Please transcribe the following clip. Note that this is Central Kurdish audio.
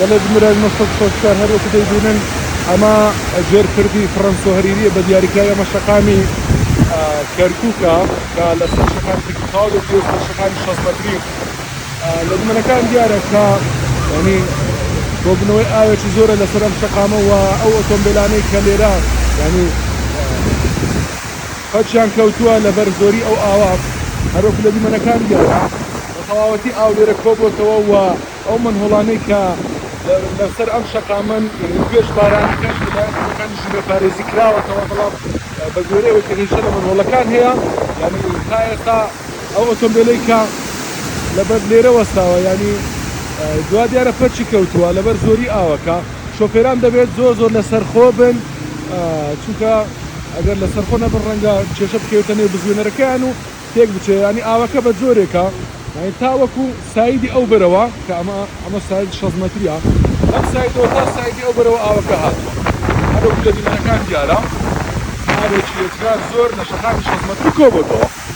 بەڵێ بینەرانی 964، هەر وەکو دەیبینن ئەمە ژێر پردی فڕەنسۆ هەریریە، بە دیاریکراوی ئەمە شەقامی کەرکووکە کە لەسەر شەقامی کەرکووک تەواو دەکرێت سەر شەقامی 60 مەتری. لە دیمەنەکان دیارە کە ینی کۆبوونەوەی ئاوێکی زۆرە لەسەر ئەم شەقامە و ئەو ئۆتۆمبیلانەی کە لێرە ینی پەکیان کەوتووە لەبەر زۆری ئەو ئاوە. هەروەکو لە دیمەنەکان دیارە بە تەواوەتی ئاو لێرە کۆبۆتەوە و ئەو مەنهۆڵانەی کە لەسەر ئەم شەقامەن پێش بارانەکەش لەلایەن تیمەکانی ژینگەپارێزی کراوەتەوە، بەڵام بە گوێرەی ئەوەی کە هێشتا لە مەنهۆڵەکان هەیە، یانی تا ئێستا ئەو ئۆتۆمبیلەی کە لەبەر لێرە وەستاوە یانی دوا دیارە پەکی کەوتووە لەبەر زۆری ئاوەکە. شۆفێران دەبێت زۆر زۆر لەسەرخۆ بن، چونکە ئەگەر لەسەرخۆ نەبن ڕەنگە کێشە بکەوێتە نێو بزوێنەرەکەیان و تێک بچێ. ینی ئاوەکە بە جۆرێکە یعنی تاوەکو side ی ئەو بەرەوە کە ئەمە side 60 مەتریە، لەم side ەوە تا side ی ئەو بەرەوە ئاوەکە هاتووە. هەروەکو لە دیمەنەکان دیارە ئاوێکی یەجگار زۆر لە شەقامی 60 مەتری کۆبۆتەوە.